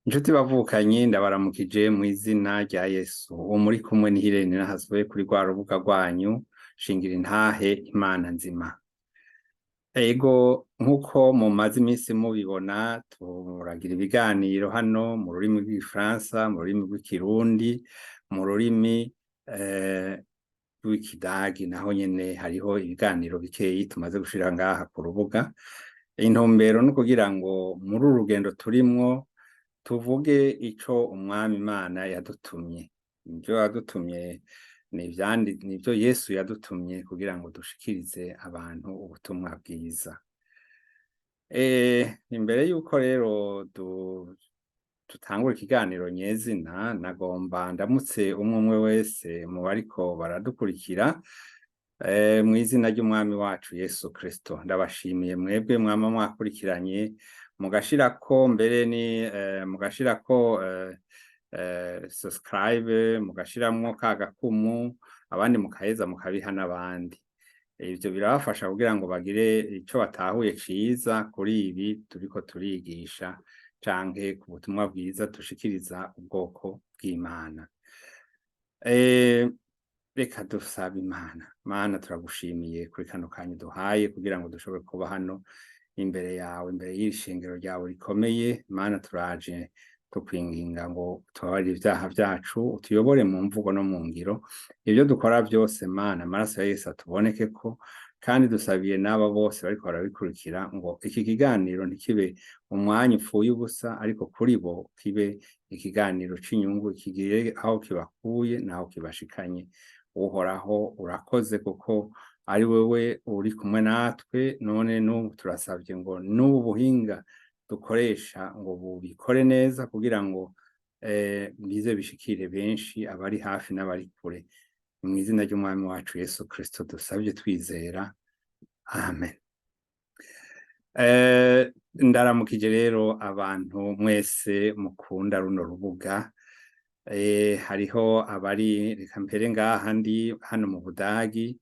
Inshuti bavukanye, ndabaramukije mw'izina rya Yesu. Uwo muri kumwe ni Hirene Nahazwe kuri rwa rubuga rwanyu Shingira Intahe Imana Nzima. Ego, nk'uko mumaze iminsi mubibona, turagira ibiganiro hano mu rurimi rw'Igifaransa, mu rurimi rw'Ikirundi, mu rurimi rw'Ikidagi. Naho nyene hariho ibiganiro bikeyi tumaze gushira ngaha ku rubuga. Intumbero ni ukugira ngo muri uru rugendo turimwo tuvuge ico Umwami Imana yadutumye. Ivyo yadutumye nivyo Yesu yadutumye kugira ngo dushikirize abantu ubutumwa bwiza. Imbere yuko rero dutangura ikiganiro nyezina, nagomba ndamutse umwe umwe wese mu bariko baradukurikira mw'izina ry'Umwami wacu Yesu Kristo. Ndabashimiye mwebwe mwama mwakurikiranye, mugashirako mbere ni mugashirako subscribe, mugashiramwo ka gakumu, abandi mukaheza mukabiha n'abandi. Ivyo birabafasha kugira ngo bagire ico batahuye ciza kuri ibi turiko turigisha canke ku butumwa bwiza dushikiriza ubwoko bw'Imana. Reka dusabe Imana. Mana, turagushimiye kuri kano kanya uduhaye kugira ngo dushobore kuba hano imbere yawe, imbere y'iri shengero ryawe rikomeye. Mana, turaje tukwinginga ngo utubabarire ivyaha vyacu, utuyobore mu mvugo no mu ngiro, ivyo dukora vyose. Mana, amaraso ya Yesu atubonekeko. Kandi dusabiye n'aba bose bariko barabikurikira ngo iki kiganiro ntikibe umwanya upfuye ubusa, ariko kuri bo kibe ikiganiro c'inyungu, kigire aho kibakuye n'aho kibashikanye. Uhoraho, urakoze kuko ari wewe uri kumwe natwe. None n'ubu turasavye ngo n'ubu buhinga dukoresha ngo bubikore neza kugira ngo bize bishikire benshi, abari hafi n'abari kure. Mu izina ry'Umwami wacu Yesu Kristo dusabye twizera, amen. Ndaramukije rero abantu mwese mukunda runo rubuga. Hariho abari, reka mpere ngaha ndi hano mu Budagi,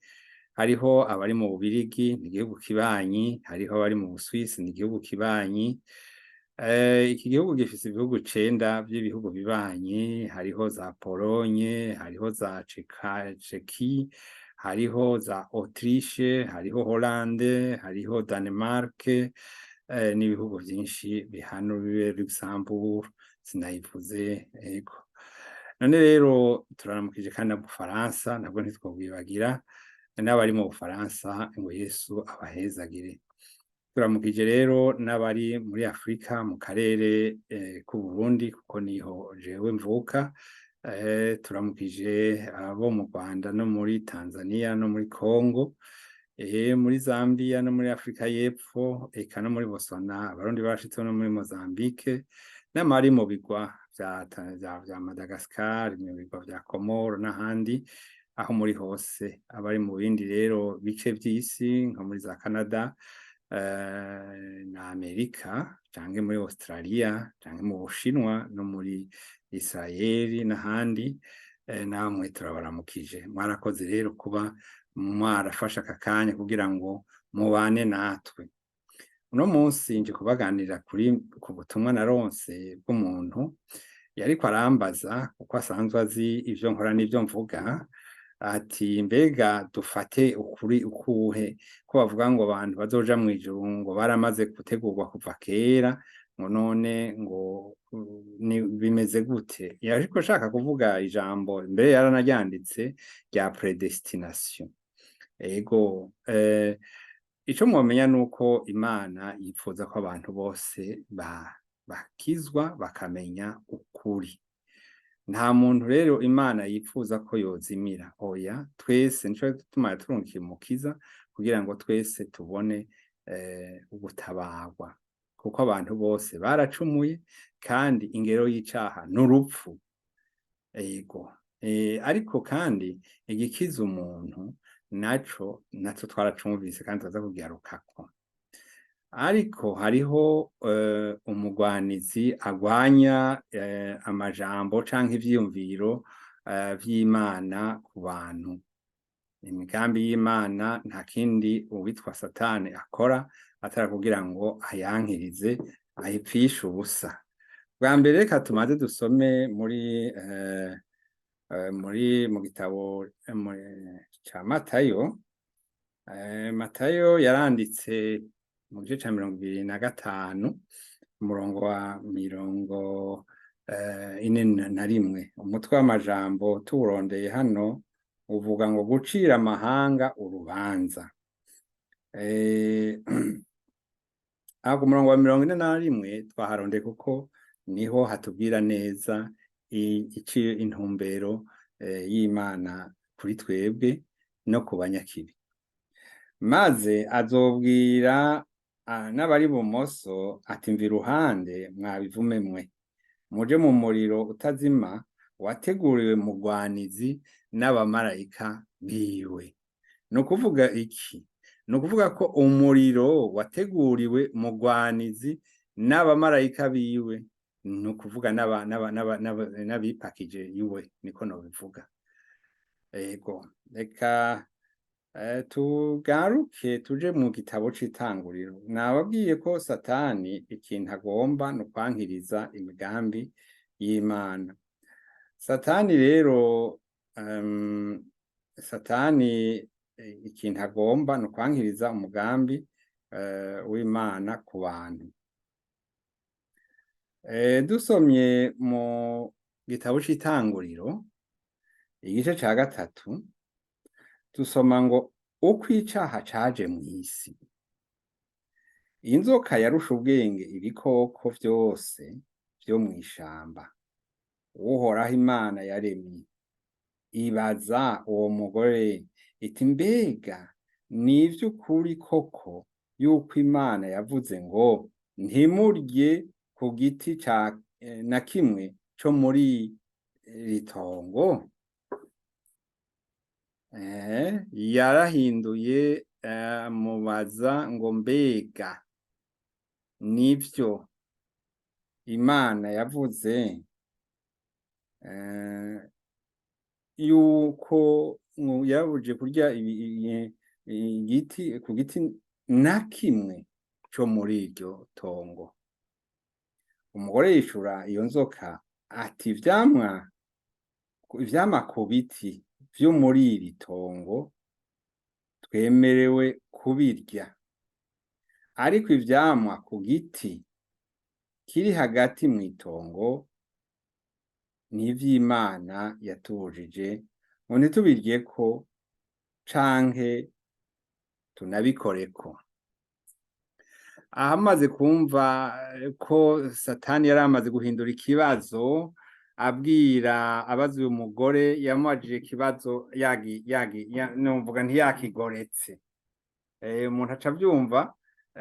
hariho abari mu Bubirigi, ni igihugu kibanyi, hariho abari mu Buswisi, ni igihugu kibanyi. Iki gihugu gifise ibihugu 9 vy'ibihugu bibanyi: hariho za Polonye, hariho za Ceki, hariho za Autriche, hariho Hollande, hariho Danemark, n'ibihugu vyinshi bihana bibe Luxembourg sinayivuze. Ego, none rero turaramukije kandi na Bufaransa, nabwo ntitwobwibagira, n'abari mu Bufaransa ngo Yesu abahezagire. Turamukije rero n'abari muri Afrika, mu karere k'u Burundi, kuko niho jewe mvuka. Turamukije abo mu Rwanda no muri Tanzania no muri Congo, muri Zambia no muri Afrika y'Epfo, eka no muri Botswana, Abarundi barashitseho, no muri Mozambique, n'abari mu bigwa vya Madagascar, mu bigwa vya Comoro n'ahandi. Aho muri hose, abari mu bindi rero bice vy'isi nka muri za Canada na Amerika, canke muri Australia, canke mu Bushinwa no muri Israeli n'ahandi, namwe turabaramukije. Mwarakoze rero kuba mwarafashe aka kanya kugira ngo mubane natwe. Uno munsi nje kubaganirira kuri ku butumwa naronse bw'umuntu yariko arambaza, kuko asanzwe azi ivyo nkora n'ivyo mvuga, ati: "Mbega dufate ukuri ukuhe, ko bavuga ngo abantu bazoja mw'ijuru ngo baramaze gutegurwa kuva kera, ngo none ngo bimeze gute?" Yariko ashaka kuvuga ijambo, mbere yaranaryanditse, rya prédestination. Ego, ico mwomenya nuko Imana yipfuza ko abantu bose bakizwa, bakamenya ukuri. Nta muntu rero Imana yipfuza ko yozimira, oya. Twese nico gituma yaturungikiye Umukiza, kugira ngo twese tubone ugutabarwa, kuko abantu bose baracumuye kandi ingero y'icaha n'urupfu. Ego, ariko kandi igikiza umuntu naco natwo twaracumvise kandi tuza kugiharukako. Ariko hariho umugwanizi agwanya amajambo canke ivyiyumviro vy'Imana ku bantu, imigambi y'Imana. Nta kindi uwitwa Satani akora atari kugira ngo ayankirize, ayipfishe ubusa. Bwa mbere reka tumaze dusome muri muri mu gitabo ca Matayo. Matayo yaranditse mu gice ca 25, umurongo wa 41. Umutwe w'amajambo tuwurondeye hano uvuga ngo gucira amahanga urubanza. Aho ku murongo wa 41 twaharondeye kuko niho hatubwira neza intumbero y'Imana kuri twebwe no ku banyakibi. Maze azobwira n'abari bumoso ati: "Mva iruhande, mwabivume mwe, muje mu muriro utazima wateguriwe mugwanizi n'abamarayika biwe." Ni ukuvuga iki? Ni ukuvuga ko umuriro wateguriwe mugwanizi n'abamarayika biwe, ni ukuvuga n'abipakije iwe, niko nobivuga. Ego, reka tugaruke tuje mu gitabo c'Itanguriro. Nababwiye ko Satani ikintu agomba ni ukwankiriza imigambi y'Imana. Satani rero, Satani ikintu agomba ni ukwankiriza umugambi w'Imana ku bantu. Dusomye mu gitabo c'Itanguriro igice ca 3, dusoma ngo uko icaha caje mw'isi. Inzoka yarusha ubwenge ibikoko vyose vyo mw'ishamba Uhoraho Imana yaremye. Ibaza uwo mugore iti: "Mbega ni ivy'ukuri koko yuko Imana yavuze ngo ntimurye ku giti ca na kimwe co muri iri tongo?" Yarahinduye amubaza ngo: "Mbega nivyo Imana yavuze yuko yabujije kurya igiti ku giti na kimwe co muri iryo tongo?" Umugore yishura iyo nzoka ati: Ivyamwa ku biti vyo muri iri tongo twemerewe kubirya, ariko ivyamwa ku giti kiri hagati mw'itongo n'ivy'Imana yatubujije ngo ntitubiryeko canke tunabikoreko." Ahamaze kumva ko Satani yari amaze guhindura ikibazo, abwira abaza uyu mugore, yamubajije ikibazo yagi yagi numvuga ntiyakigoretse. Umuntu aca avyumva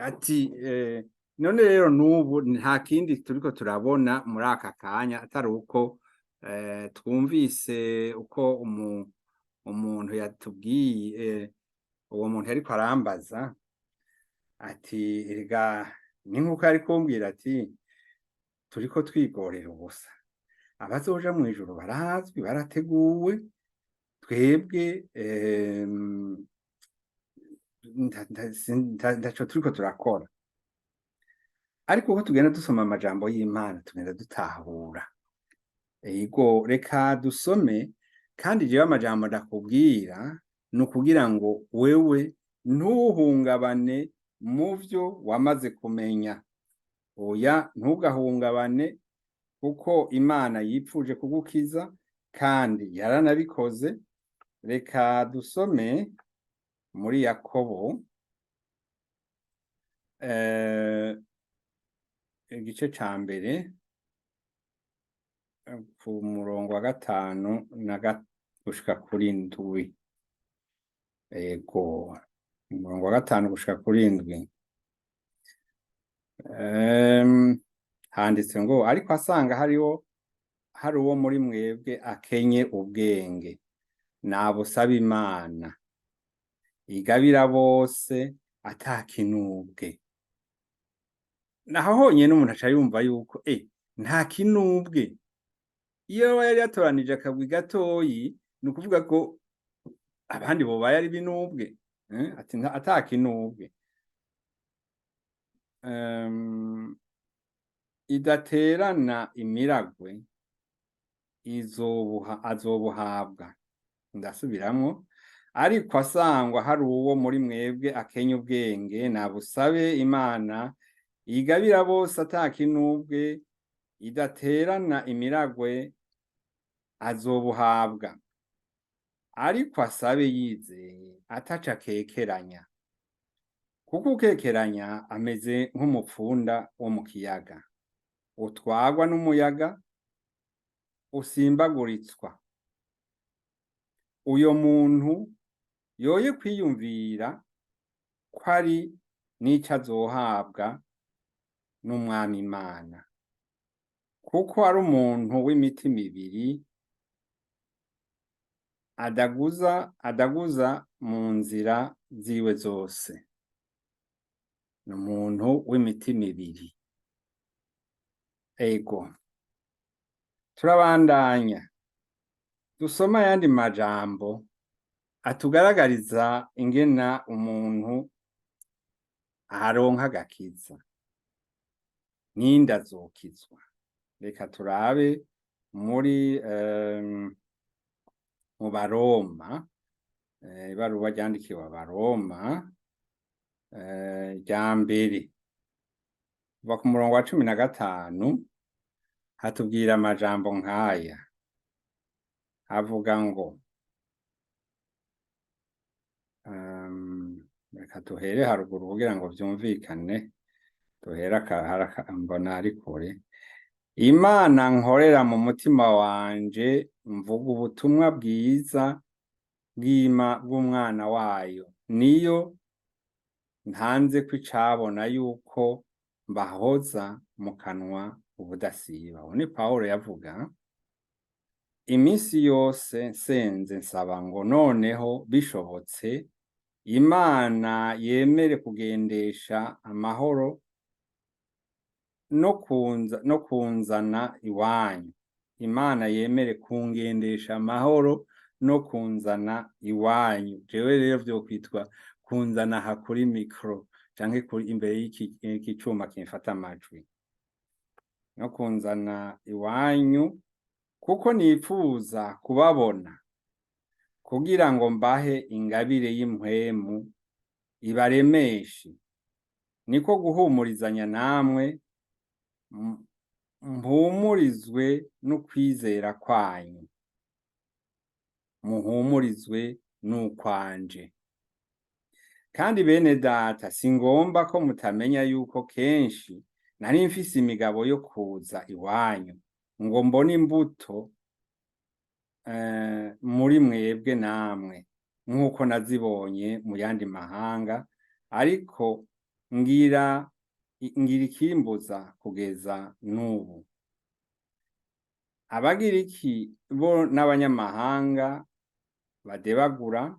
ati none rero n'ubu nta kindi turiko turabona muri aka kanya atari uko twumvise uko umuntu yatubwiye. Uwo muntu yariko arambaza ati: "Erega ni nkuko yari kumbwira ati turiko twigorera ubusa, abazoja mw'ijuru barazwi, barateguwe, twebwe ntaco turiko turakora." Ariko uko tugenda dusoma amajambo y'Imana tugenda dutahura. Ego, reka dusome. Kandi jewe amajambo ndakubwira ni ukugira ngo wewe ntuhungabane mu vyo wamaze kumenya. Oya, ntugahungabane, kuko Imana yipfuje kugukiza kandi yaranabikoze. Reka dusome muri Yakobo igice ca 1 ku murongo wa 5 na gushika kuri 7. Ego, umurongo wa 5 gushika kuri 7. Handitse ngo: "Ariko asanga hariho hari uwo muri mwebwe akenye ubwenge, nabusaba Imana igabira bose atakinubwe." Naho honyene umuntu aca yumva yuko nta kinubwe. Iyo yari yatoranije akagwi gatoyi, ni ukuvuga ko abandi bobaye ari binubwe. Ati atakinubwe. Idaterana imiragwe izobuha azobuhabwa. Ndasubiramwo: ariko asangwa hari uwo muri mwebwe akenya ubwenge, nabusabe Imana igabira bose atakinubwe, idaterana imiragwe, azobuhabwa. Ariko asabe yizeye, ataco akekeranya, kuko ukekeranya ameze nk'umupfunda wo mu kiyaga utwagwa n'umuyaga usimbaguritswa. Uyo muntu yoye kwiyumvira ko ari n'ico azohabwa n'Umwami Imana, kuko ari umuntu w'imitima ibiri, adaguza mu nzira ziwe zose. Ni umuntu w'imitima ibiri. Ego, turabandanya dusoma ayandi majambo atugaragariza ingena umuntu aronka agakiza ninde azokizwa. Reka turabe muri mu Baroma, ibaruwa ryandikiwe Abaroma rya mbere, kuva ku murongo wa 15, hatubwira amajambo nk'aya avuga ngo reka duhere haruguru kugira ngo vyumvikane, duhere mbona ari kure. Imana nkorera mu mutima wanje, mvuga ubutumwa bwiza bw'umwana wayo, niyo ntanze ko icabona yuko mbahoza mu kanwa ubudasiba. Uwo ni Pawulo yavuga. Iminsi yose nsenze nsaba ngo noneho bishobotse Imana yemere kugendesha amahoro no kunzana iwanyu. Imana yemere kungendesha amahoro no kunzana iwanyu. Jewe rero vyokwitwa kunzana aha kuri micro canke kuri imbere y'iki cuma kimfata amajwi, no kunzana iwanyu, kuko nipfuza kubabona kugira ngo mbahe ingabire y'impwemu ibaremeshe, niko guhumurizanya namwe, mpumurizwe n'ukwizera kwanyu, muhumurizwe n'ukwanje. Kandi bene data, singomba ko mutamenya yuko kenshi nari mfise imigabo yo kuza iwanyu ngo mbone imbuto muri mwebwe namwe, nk'uko nazibonye mu yandi mahanga, ariko ngira ikimbuza kugeza n'ubu. Abagiriki bo n'abanyamahanga badebagura,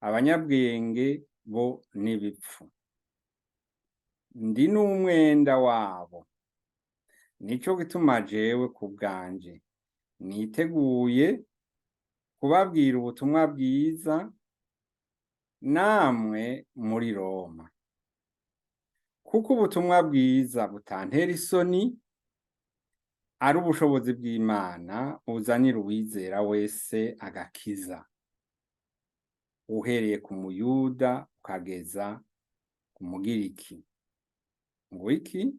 abanyabwenge bo n'ibipfu. Ndi n'umwenda wabo, nico gituma jewe ku bwanje niteguye kubabwira ubutumwa bwiza namwe muri Roma, kuko ubutumwa bwiza butantera isoni, ari ubushobozi bw'Imana buzanira uwizera wese agakiza, uhereye ku Muyuda ukageza ku Mugiriki. Ngo iki?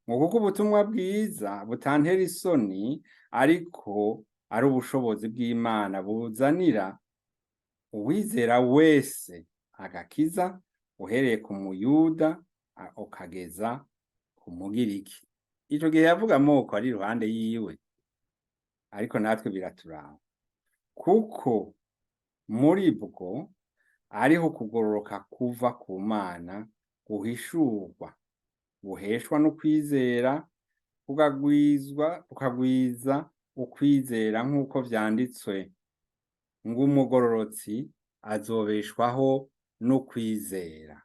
Ngo kuko ubutumwa bwiza butantera isoni, ariko ari ubushobozi bw'Imana buzanira uwizera wese agakiza, uhereye ku Muyuda ukageza ku Mugiriki. Ico gihe yavuga amoko ari iruhande yiwe, ariko natwe biraturaba, kuko muri bwo ariho kugororoka kuva ku Mana guhishurwa, buheshwa no kwizera, kukagwiza ukwizera, nk'uko vyanditswe ngo umugororotsi azobeshwaho no kwizera.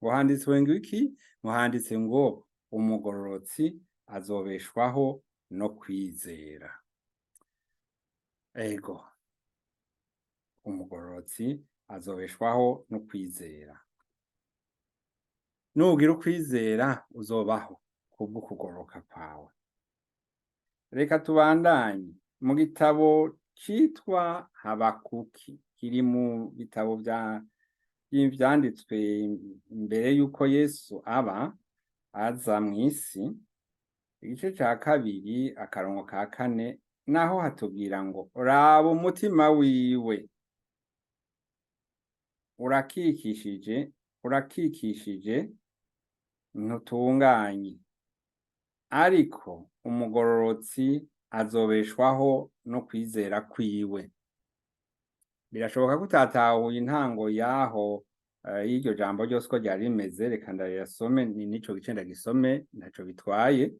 Ngo handitswe ngo iki? Ngo handitse ngo umugororotsi azobeshwaho no kwizera. Ego, umugororotsi azobeshwaho no kwizera. Nugira ukwizera uzobaho, Kubwo kugororoka kwawe. Reka tubandanye mu gitabo citwa Habakuki, kiri mu bitabo vya vyanditswe imbere y'uko Yesu aba aza mw'isi. Igice ca kabiri, akarongo ka kane, naho hatubwira ngo: "Raba, umutima wiwe urakikishije, urakikishije, ntutunganye, ariko umugororotsi azobeshwaho no kwizera kwiwe." Birashoboka ko utatahuye intango yaho y'iryo jambo ryose uko ryari rimeze. Reka ndariyasome, ni nico gice ndagisome, ntaco bitwaye.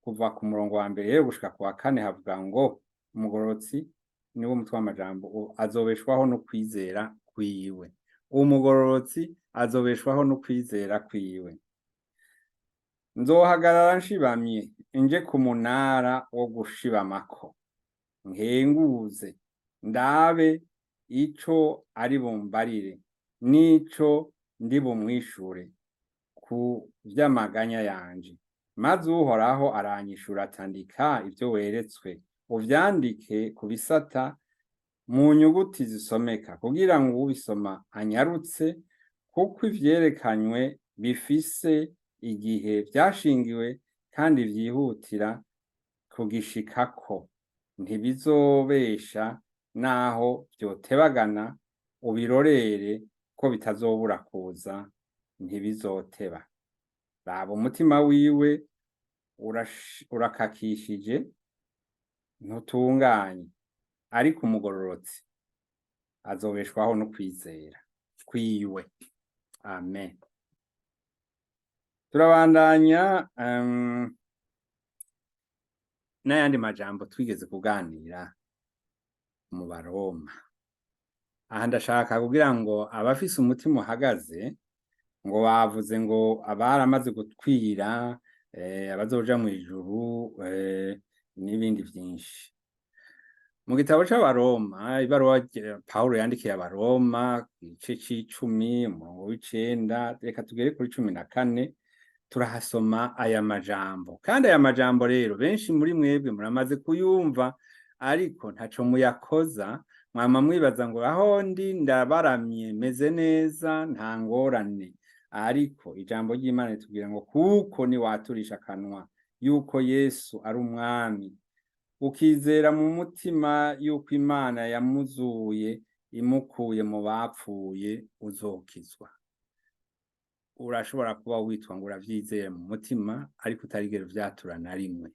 Kuva ku murongo wa mbere rero gushika ku wa kane havuga ngo umugororotsi, niwo mutwe w'amajambo, azobeshwaho no kwizera kwiwe. Umugororotsi azobeshwaho no kwizera kwiwe. "Nzohagarara nshibamye, nje ku munara wo gushibamako, nkenguze, ndabe ico ari bumbarire n'ico ndi bumwishure ku vy'amaganya yanje. Maze Uhoraho aranyishura ati: 'Andika ivyo weretswe, uvyandike ku bisata mu nyuguti zisomeka, kugira ngo ubisoma anyarutse, kuko ivyerekanywe bifise igihe vyashingiwe kandi vyihutira kugishikako, ntibizobesha naho vyotebagana. Ubirorere ko bitazobura kuza, ntibizoteba. Raba, umutima wiwe urakakishije, ntutunganye, ariko umugororotsi azobeshwaho no kwizera kwiwe.'" Amen. Turabandanya n'ayandi majambo twigeze kuganira mu Baroma. Aha ndashaka kugira ngo abafise umutima uhagaze, ngo bavuze ngo abaramaze gutwira, abazoja mw'ijuru, n'ibindi vyinshi. Mu gitabo c'Abaroma, ibaruwa Pawulo yandikiye Abaroma, igice c'icumi, umurongo w'9, reka tugere kuri 14, turahasoma aya majambo. Kandi aya majambo rero benshi muri mwebwe muramaze kuyumva, ariko ntaco muyakoza. Mwama mwibaza ngo aho ndi ndabaramye, meze neza, nta ngorane. Ariko ijambo ry'Imana ritubwira ngo: "Kuko niwaturisha akanwa yuko Yesu ari Umwami, ukizera mu mutima yuko Imana yamuzuye imukuye mu bapfuye, uzokizwa." Urashobora kuba witwa ngo uravyizeye mu mutima, ariko utarigera uvyatura na rimwe.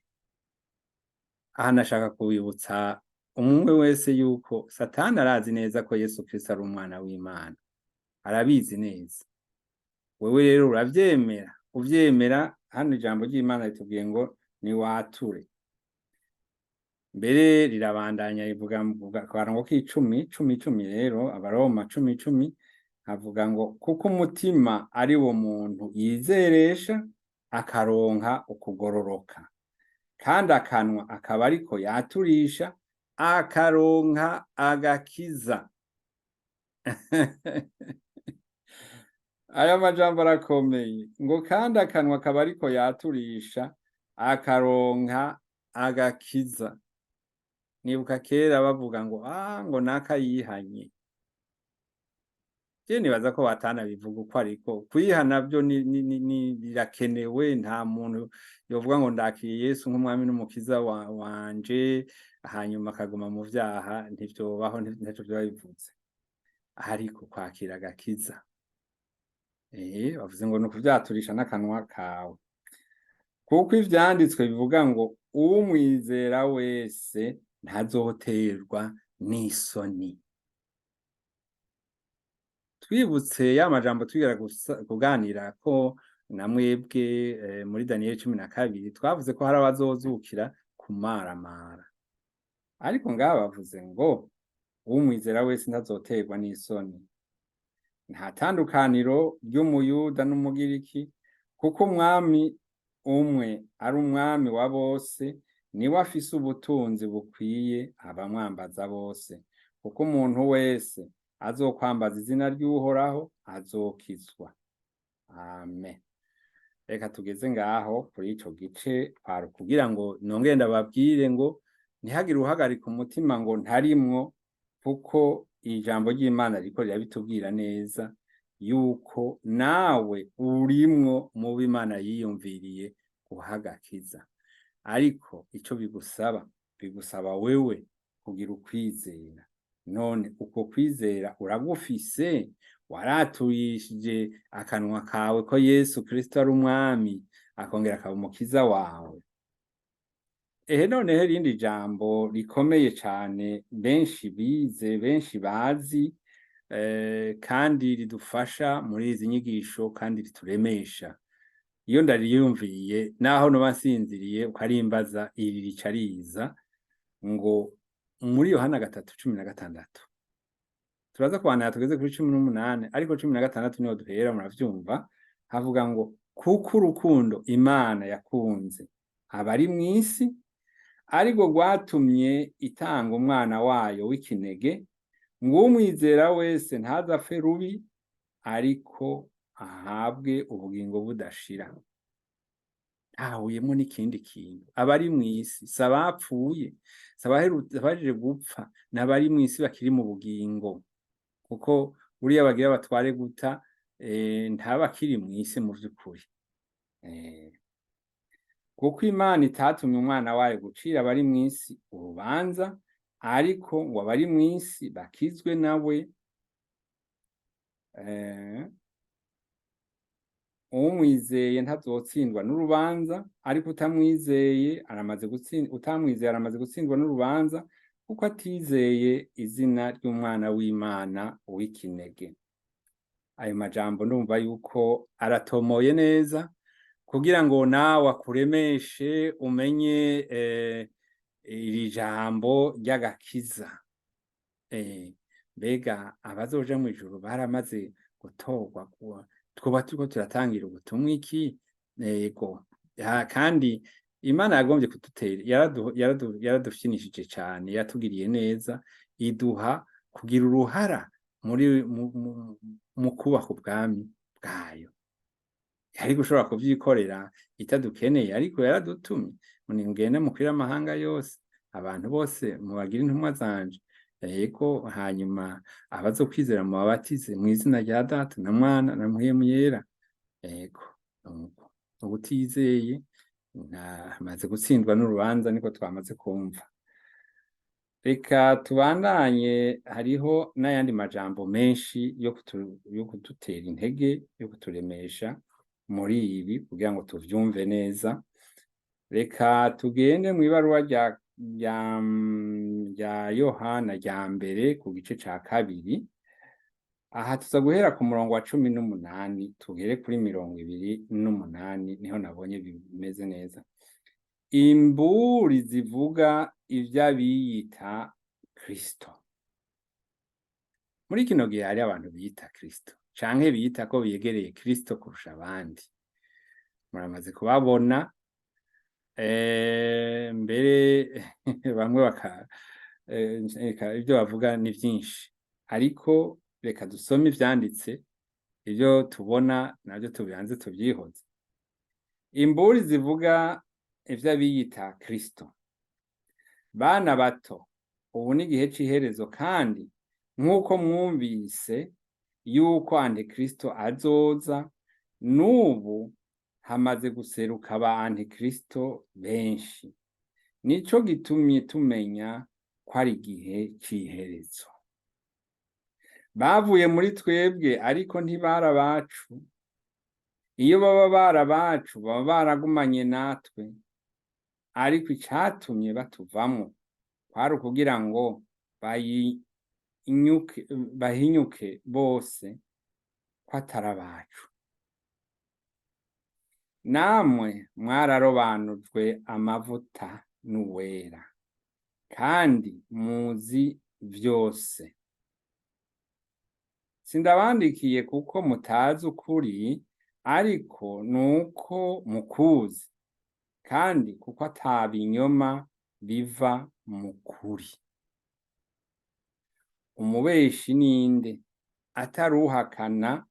Aha ndashaka kubibutsa umwe wese yuko Satani arazi neza ko Yesu Kristo ari umwana w'Imana, arabizi neza. Wewe rero uravyemera, uvyemera. Hano ijambo ry'Imana ritubwiye ngo niwature. Mbere rirabandanya rivuga mu karongo k'icumi, cumi cumi rero, Abaroma 10:10, havuga ngo: "Kuko umutima ari wo muntu yizeresha akaronka ukugororoka, kandi akanwa akaba ariko yaturisha akaronka agakiza." Aya majambo arakomeye, ngo kandi akanwa akaba ariko yaturisha akaronka agakiza. Nibuka kera bavuga ngo ngo naka yihanye. Je nibaza ko batanabivuga uko, ariko kwihana byo ni birakenewe. Nta muntu yovuga ngo ndakiriye Yesu nk'umwami n'umukiza wanje, hanyuma akaguma mu vyaha. Ntivyobaho, ntaco vyoba bivuze. Ariko kwakira agakiza, bavuze ngo ni ukuvyaturisha n'akanwa kawe, kuko ivyanditswe bivuga ngo: "Umwizera wese ntazoterwa n'isoni." Twibutse ya majambo twigera kuganira ko na mwebwe muri Daniyeli 12, twavuze ko hari abazozukira kumaramara. Ariko ngaha bavuze ngo umwizera wese ntazoterwa n'isoni. Nta tandukaniro ry'Umuyuda n'Umugiriki, kuko Umwami umwe ari Umwami wa bose, niwe afise ubutunzi bukwiye abamwambaza bose, kuko umuntu wese azokwambaza izina ry'Uhoraho azokizwa. Amen. Reka tugeze ngaho kuri ico gice kwari kugira ngo nongere ndababwire ngo ntihagire uhagarika umutima ngo ntarimwo, kuko ijambo ry'Imana ririko rirabitubwira neza yuko nawe urimwo mu bo Imana yiyumviriye guhagakiza. Ariko ico bigusaba, bigusaba wewe kugira ukwizera. None uko kwizera uragufise? Waraturishije akanwa kawe ko Yesu Kristo ari umwami, akongera akaba umukiza wawe? Ehe, noneho irindi jambo rikomeye cane benshi bize, benshi bazi, kandi ridufasha muri izi nyigisho kandi rituremesha. Iyo ndariyumviye, naho noba nsinziriye ukarimbaza, iri rica riza ngo muri Yohana 3:16. Turaza kubandanya tugeze kuri 18, ariko 16 niho duhera, muravyumva. Havuga ngo: "Kuko urukundo Imana yakunze abari mw'isi arirwo rwatumye itanga umwana wayo w'ikinege, ngo umwizera wese ntazapfe rubi, ariko ahabwe ubugingo budashira." Hahuyemwo n'ikindi kintu: abari mw'isi si abapfuye, si abahejeje gupfa, n'abari mw'isi bakiri mu bugingo, kuko buriya bagira batware guta ntaba akiri mw'isi mu vy'ukuri. Kuko Imana itatumye umwana wayo gucira abari mw'isi urubanza, ariko ngo abari mw'isi bakizwe nawe. Umwizeye ntazotsindwa n'urubanza, ariko utamwizeye aramaze gutsindwa, utamwizeye aramaze gutsindwa n'urubanza, kuko atizeye izina ry'umwana w'Imana w'ikinege. Ayo majambo ndumva yuko aratomoye neza kugira ngo nawe akuremeshe, umenye iri jambo ry'agakiza. Mbega abazoja mw'ijuru baramaze gutorwa? Twoba turiko turatangira ubutumwa iki? Yego, kandi Imana yagombye kudutera, yaradufyinishije cane, yatugiriye neza, iduha kugira uruhara muri mu kubaka ubwami bwayo. Yari gushobora kuvyikorera itadukeneye, ariko yaradutumye ngo: "Nimugende mukwire amahanga yose, abantu bose mubagire intumwa zanje." Yego, hanyuma abazokwizera mubabatize mw'izina rya Data na Mwana na Mpwemu Yera. Yego, nuko ubutizeye amaze gutsindwa n'urubanza, niko twamaze kumva. Reka tubandanye, hariho n'ayandi majambo menshi yo kudutera intege, yo kuturemesha muri ibi kugira ngo tuvyumve neza. Reka tugende mw'ibaruwa rya Yohana rya mbere ku gice ca kabiri. Aha tuza guhera ku murongo wa 18 tugere kuri 28, niho nabonye bimeze neza. Imburi zivuga ivy'abiyita Kristo. Muri kino gihe hari abantu biyita Kristo canke biyita ko begereye Kristo kurusha abandi, muramaze kubabona. Mbere bamwe baka eka ibyo bavuga ni vyinshi, ariko reka dusome ivyanditse, ivyo tubona navyo tubibanze tuvyihoze. Imburi zivuga ivy'abiyita Kristo. Bana bato, ubu ni igihe c'iherezo, kandi nk'uko mwumvise yuko antikristo azoza, n'ubu hamaze guseruka ba antikristo benshi. Nico gitumye tumenya ko ari igihe c'iherezo. Bavuye muri twebwe, ariko ntibari abacu. Iyo baba bari abacu, baba baragumanye natwe, ariko icatumye batuvamwo kwari ukugira ngo bahinyuke bose ko atari abacu. Namwe mwararobanujwe amavuta n'Uwera, kandi muzi vyose. Sindabandikiye kuko mutazi ukuri, ariko nuko mukuzi, kandi kuko ata binyoma biva mu kuri. Umubeshi ninde ataruhakana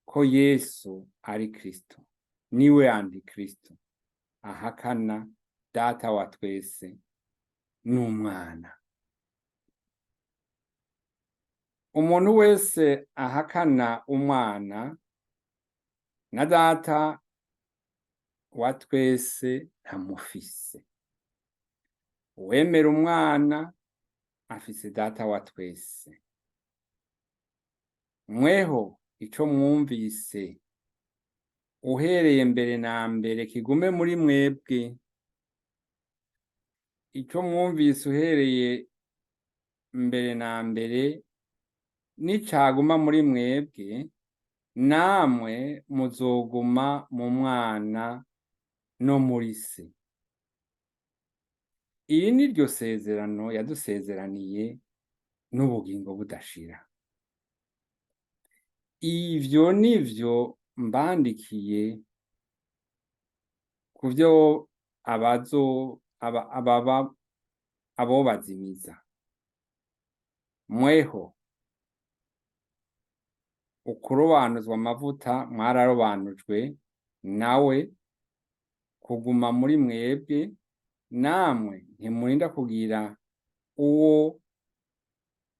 ko Yesu ari Kristo? Niwe Antikristo ahakana Data wa twese n'Umwana. Umuntu wese ahakana Umwana na Data wa twese ntamufise. Uwemera Umwana afise Data wa twese. Mweho ico mwumvise uhereye mbere na mbere kigume muri mwebwe. Ico mwumvise uhereye mbere na mbere nicaguma muri mwebwe, namwe muzoguma mu Mwana no muri Se. Iri ni ryo sezerano yadusezeraniye n'ubugingo budashira. Ivyo nivyo mbandikiye kuvyo abazo aba ababa abobazimiza. Mweho ukurobanuzwa amavuta mwararobanujwe nawe kuguma muri mwebwe, namwe ntimurinda kugira uwo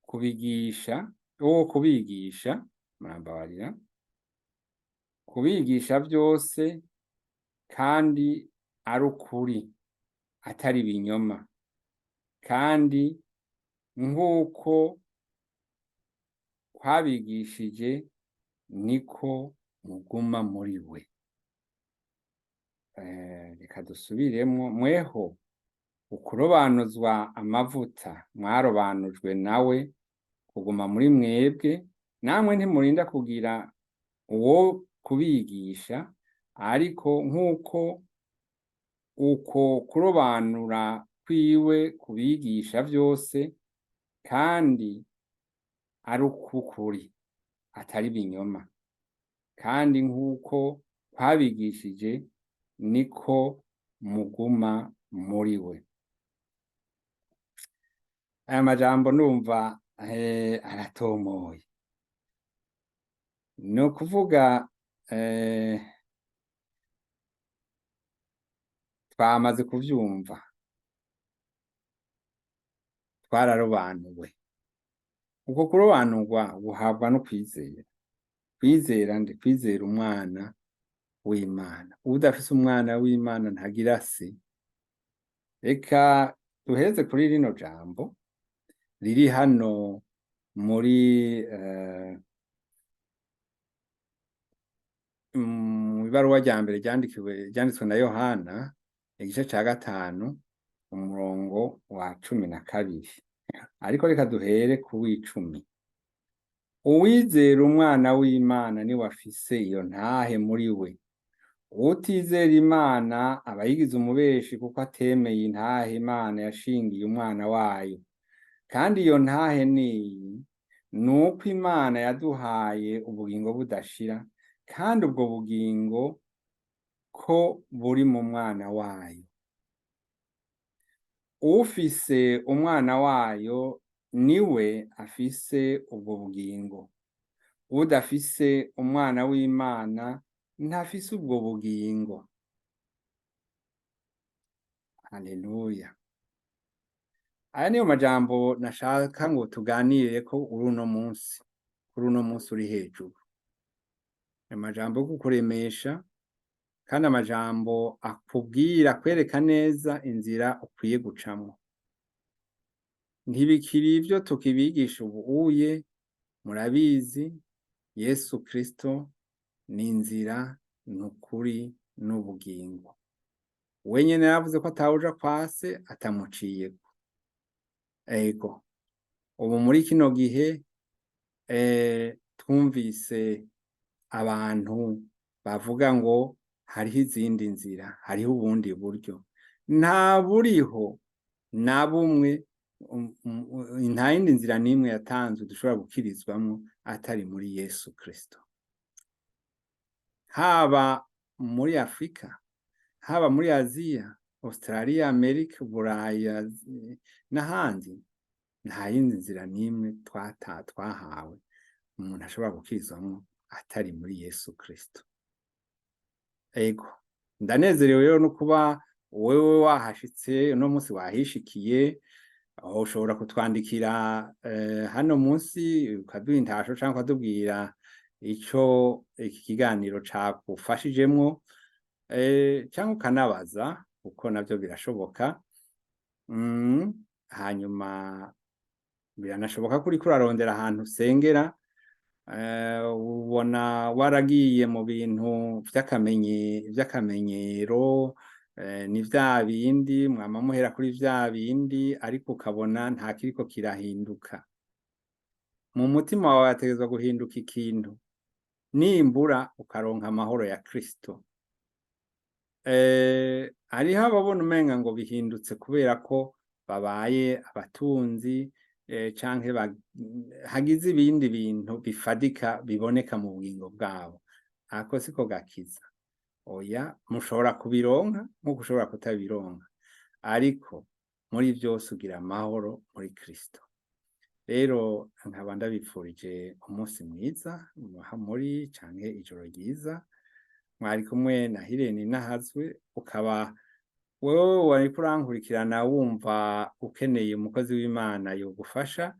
kubigisha, uwo kubigisha, murambabarira, kubigisha vyose, kandi ari ukuri atari ibinyoma, kandi nk'uko kwabigishije niko muguma muri we. Reka dusubiremwo. Mweho ukurobanuzwa amavuta mwarobanujwe nawe kuguma muri mwebwe, namwe ntimurinda kugira uwo kubigisha, ariko nk'uko uko kurobanura kwiwe kubigisha vyose, kandi ari ukukuri atari ibinyoma, kandi nk'uko kwabigishije niko muguma muri we. Aya majambo ndumva aratomoye. Ni ukuvuga twamaze kuvyumva, twararobanuwe. Uko kurobanurwa guhabwa no kwizera. Kwizera nde? Kwizera Umwana w'Imana. Udafise Umwana w'Imana ntagira se. Reka duheze kuri rino jambo riri hano muri mu ibaruwa rya mbere ryanditswe na Yohana, igice ca 5 umurongo wa 12. Ariko reka duhere ku w'icumi. Uwizera Umwana w'Imana niwe afise iyo ntahe muri we. Uwutizera Imana aba yigize umubeshi, kuko atemeye intahe Imana yashingiye Umwana wayo. Kandi iyo ntahe niyi, nuko Imana yaduhaye ubugingo budashira, kandi ubwo bugingo ko buri mu Mwana wayo. Ufise Umwana wayo niwe afise ubwo bugingo. Udafise Umwana w'Imana ntafise ubwo bugingo. Haleluya. Aya niyo majambo nashaka ngo tuganire ko uruno munsi, kuri uno munsi uri hejuru. Amajambo yo kukuremesha, kandi amajambo akubwira, kwereka neza inzira ukwiye gucamwo. Ntibikiri ivyo tukibigisha ubu uye, murabizi, Yesu Kristo ni inzira, n'ukuri, n'ubugingo. We nyene yaravuze ko atawuja kwa Se atamuciyeko. Ego, ubu muri kino gihe twumvise abantu bavuga ngo hariho izindi nzira, hariho ubundi buryo. Nta buriho na bumwe, nta yindi nzira n'imwe yatanzwe dushobora gukirizwamwo atari muri Yesu Kristo. Haba muri Afrika, haba muri Aziya, Australia, Amerika, Buraya n'ahandi, nta yindi nzira n'imwe twahawe umuntu ashobora gukirizwamwo atari muri Yesu Kristo. Ego, ndanezerewe rero no kuba wewe wahashitse uno munsi, wahishikiye. Aho ushobora kutwandikira hano munsi, ukaduha intasho canke ukatubwira ico iki kiganiro cagufashijemwo, canke ukanabaza, kuko navyo birashoboka. Hanyuma biranashoboka ko uriko urarondera ahantu usengera, ubona waragiye mu bintu vy'akamenyero, ni vya bindi mwama muhera kuri vya bindi, ariko ukabona nta kiriko kirahinduka. Mu mutima wawe hategerezwa guhinduka ikintu, nimbura ukaronka amahoro ya Kristo. Hariho ababona umenga ngo bihindutse kubera ko babaye abatunzi, canke hagize ibindi bintu bifadika biboneka mu bugingo bwabo. Ako siko gakiza. Oya, mushobora kubironka nkuko ushobora kutabironka, ariko muri vyose ugira amahoro muri Kristo. Rero nkaba ndabipfurije umunsi mwiza muri canke ijoro ryiza. Mwari kumwe na Hirene Nahazwe. Ukaba wewe wariko urankurikirana wumva ukeneye umukozi w'Imana yogufasha,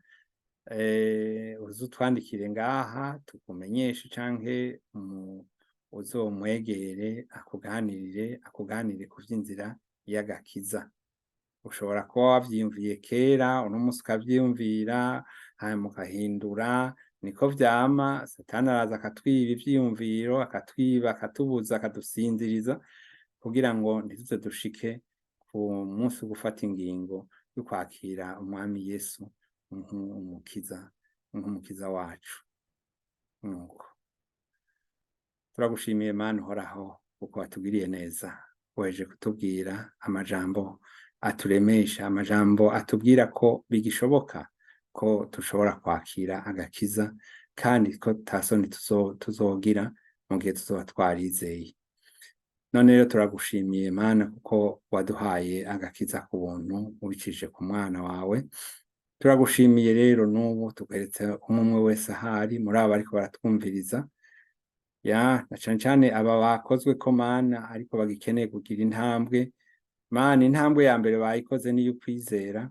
uze utwandikire ngaha tukumenyeshe, canke uzomwegere akuganirire ku vy'inzira y'agakiza. Ushobora kuba wavyiyumviye kera, uno munsi ukavyiyumvira hanyuma ukahindura. Niko vyama, Satani araza akatwiba ivyiyumviro, akatwiba, akatubuza, akadusinziriza kugira ngo ntituze dushike ku munsi wo gufata ingingo yo kwakira Umwami Yesu nk'umukiza wacu. Nuko turagushimiye, Mana uhoraho, kuko watugiriye neza, weje kutubwira amajambo aturemesha, amajambo atubwira ko bigishoboka ko dushobora kwakira agakiza, kandi ko tasoni tuzogira mu gihe tuzoba twarizeye. None rero turagushimiye, Mana, kuko waduhaye agakiza ku buntu ubicishije ku mwana wawe. Turagushimiye rero n'ubu tukweretse umwe umwe wese ahari muri aba ariko baratwumviriza, ya na cane cane aba bakozwe ko, Mana, ariko bagikeneye kugira intambwe. Mana, intambwe ya mbere bayikoze niyo ukwizera,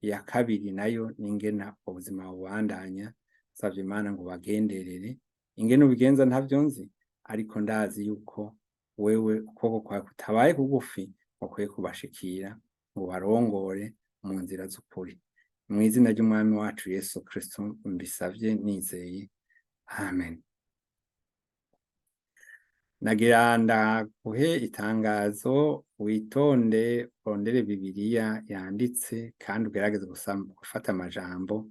iya kabiri nayo ningena ubuzima bubandanya. Savye, Mana, ngo bagenderere. Ingene ubigenza ntavyo nzi, ariko ndazi yuko wewe ukuboko kwawe kutabaye kugufi, ukwiye kubashikira ngo barongore mu nzira z'ukuri. Mu izina ry'Umwami wacu Yesu Kristo mbisavye nizeye, amen. Nagira ndaguhe itangazo: witonde, urondere Bibiliya yanditse, kandi ugerageze gufata amajambo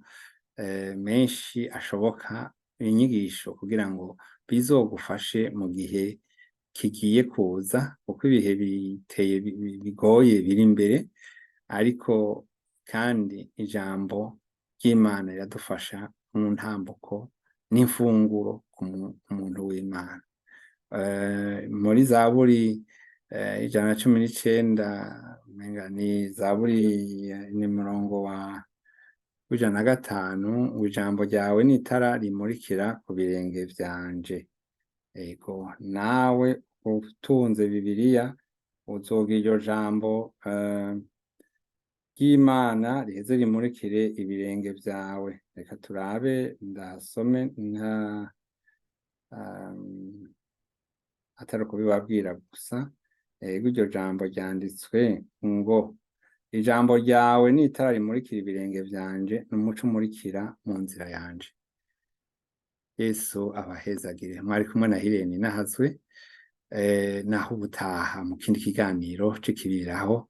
menshi ashoboka, inyigisho, kugira ngo bizogufashe mu gihe kigiye kuza, kuko ibihe biteye bigoye biri imbere. Ariko kandi ijambo ry'Imana riradufasha mu ntambuko n'imfunguro ku muntu w'Imana. Muri Zaburi 119, umenga ni Zaburi, ni murongo wa w'105, ngo ijambo ryawe ni itara rimurikira ku birenge vyanje. Ego, nawe utunze Bibiliya uzogira iryo jambo ry'Imana riheze rimurikire ibirenge vyawe. Reka turabe, ndasome nta atari ukubibabwira gusa. Ego, iryo jambo ryanditswe ngo ijambo ryawe ni itara rimurikira ibirenge vyanje, n'umuco umurikira mu nzira yanje. Yesu abahezagire. Mwari kumwe na Hirene Nahazwe. Naho ubutaha mu kindi kiganiro c'ikibiriraho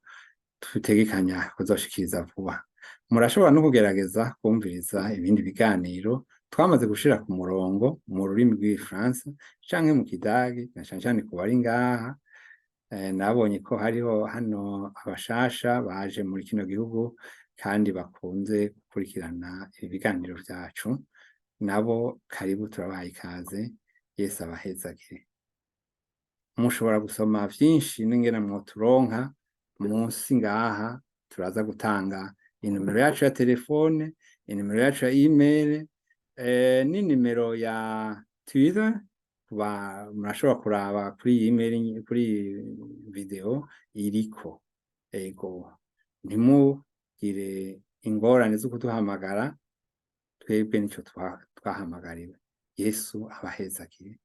tutegekanya kuzoshikiriza vuba. Murashobora no kugerageza kumviriza ibindi biganiro twamaze gushira ku murongo mu rurimi rw'Igifaransa canke mu Kidagi, na cane cane ku bari ngaha. Nabonye ko hariho hano abashasha baje muri kino gihugu kandi bakunze gukurikirana ibiganiro vyacu. Nabo karibu, turabahaye ikaze. Yesu abahezagire. Mushobora gusoma vyinshi n'ingene mwoturonka munsi ngaha. Turaza gutanga inimero yacu ya telefone, inimero yacu ya email, n'inimero ya Twitter. Murashobora kuraba kuri iyi email, kuri iyi video iriko. Ego, ntimugire ingorane zo kuduhamagara, twebwe nico twahamagariwe. Yesu abahezagire.